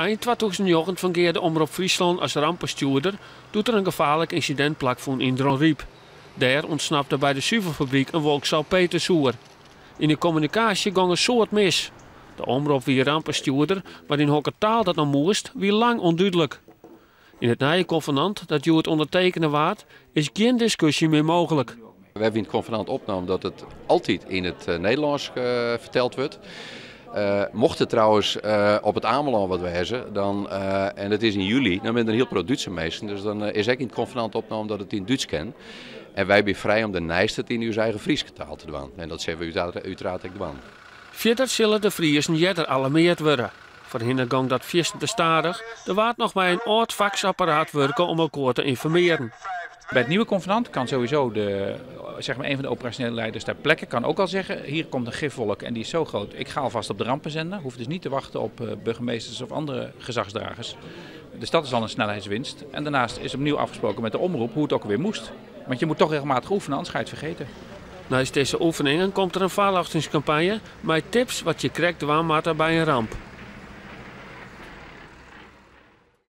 Ein 2009 fungearre Omrop Fryslân as rampestjoerder doe't der in gefaarlik ynsidint plakfûn yn Dronryp. Dêr ûntsnapte by de suvelfabryk in wolk salpetersoer. Yn de kommunikaasje gong in soad mis. De omrop wie rampestjoerder, mar yn hokker taal dat no moast, wie lang ûndúdlik. Yn it nije konvenant dat hjoed ûndertekene waard, is gjin diskusje mear mooglik. We hawwe yn it konvenant opnommen dat it altyd yn it Nederlânsk ferteld wurdt. Mocht it trouwens op It Amelân wat wêze, dan, en it is yn july, dan binne der in hiel protte Dútse minsken, dus dan is ek yn it konvenant opnommen dat it yn Dútsk kin. En wy binne frij om dêrneist it yn ús eigen Fryske taal te dwaan. En dat sille we úteraard ek dwaan. Fierder sille de Friezen earder alarmeard wurde. Foarhinne gong dat fierstente stadich, der waard noch mei in âld faksapparaat wurke om elkoar te ynformearjen. Bij het nieuwe convenant kan sowieso de, zeg maar een van de operationele leiders ter plekke kan ook al zeggen, hier komt een gifwolk en die is zo groot, ik ga alvast op de rampenzender. Hoeft dus niet te wachten op burgemeesters of andere gezagsdragers. Dus dat is al een snelheidswinst. En daarnaast is opnieuw afgesproken met de omroep hoe het ook alweer moest. Want je moet toch regelmatig oefenen, anders ga je het vergeten. Neist dizze oefeningen komt der in foarljochtingskampanje mei tips wat je krekt dwaan moatte by in ramp.